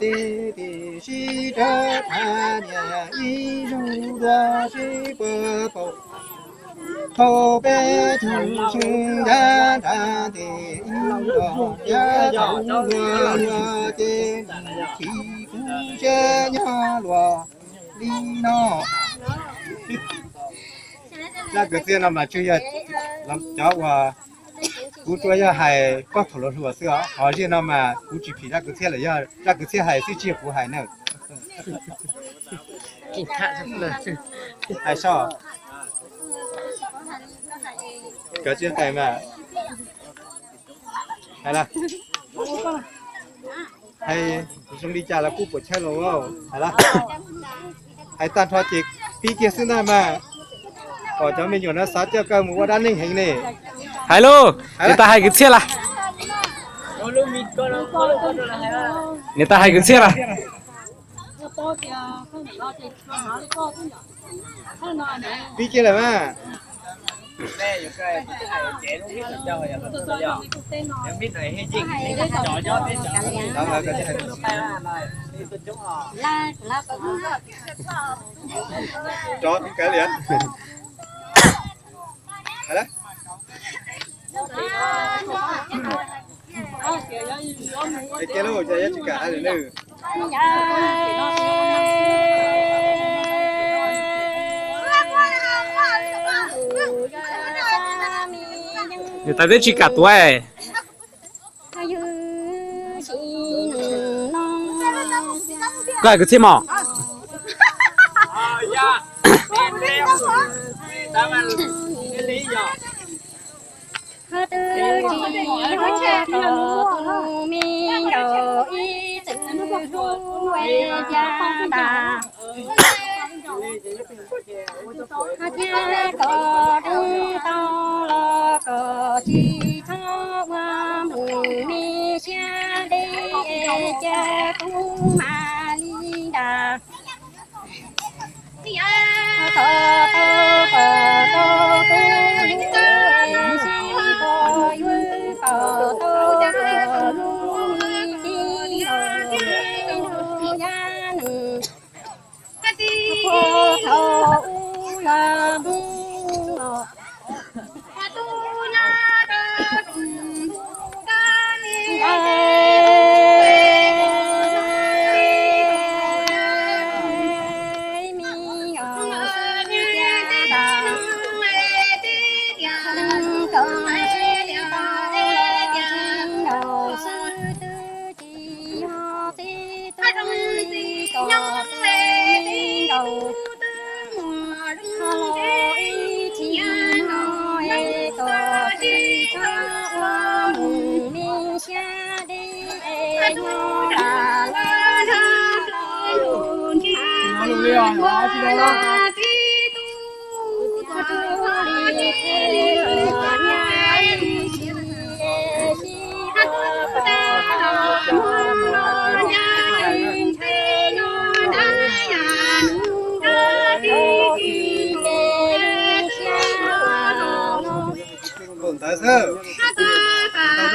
Tib tib sib rab qab niam ib zug dua sib puag paum. Thaum peb tug sib nrab nrab tes ib los yav thaum luag luag ces nws chim kuv siab nyob luag li no. Zaj kwv txhiaj no mas tsuas yog cov uas kuv tsuas yog hais pog thaum hluas hluas xwb os, ho ziag no mas kuv tsis phim zaj kwv txhiaj lawm, yog zaj kwv txhiaj hais xwb tsis yog kuv hais na. Hais soj, kov tsis hais mas hais lawm. Hais zoo li cas los kuj puas chawj los hais lawm. Hais tag nrho ces pib kiag xwb ntag mas, kom cov me nyuam no xav coj koj mus ua dab neeg heev ne. Hais lauj, niam tais hais kwv txhiaj lawm. Niam tais hais kwv txhiaj lawm. Pib kiag lawm mas. Rov kav liam. Hais kiag lauj, yog tsis kam hais lawm nawb. Niam tais twb tsis kam tuav. Koj hais kwv txhiaj mog. Ho twb tsis yog kom tus me nraug ib txwm hlub es cas tas. Ho thiab kom deev tau los kom tsis txhob ua mus me siab deb es cia kuv mam li nram. Kom tau kom tau kuv lub es sib kom yuav kom tau kom lub me tij los lub yab neeg. Puag thaum ub los mus los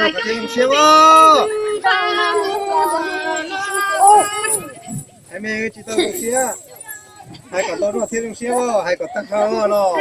Ntawd xwb, tau zoo thiab zoo siab os. Hais me tsis tau zoo siab, hais kom tau zoo thiab zoo siab os, hais kom tag nrho los.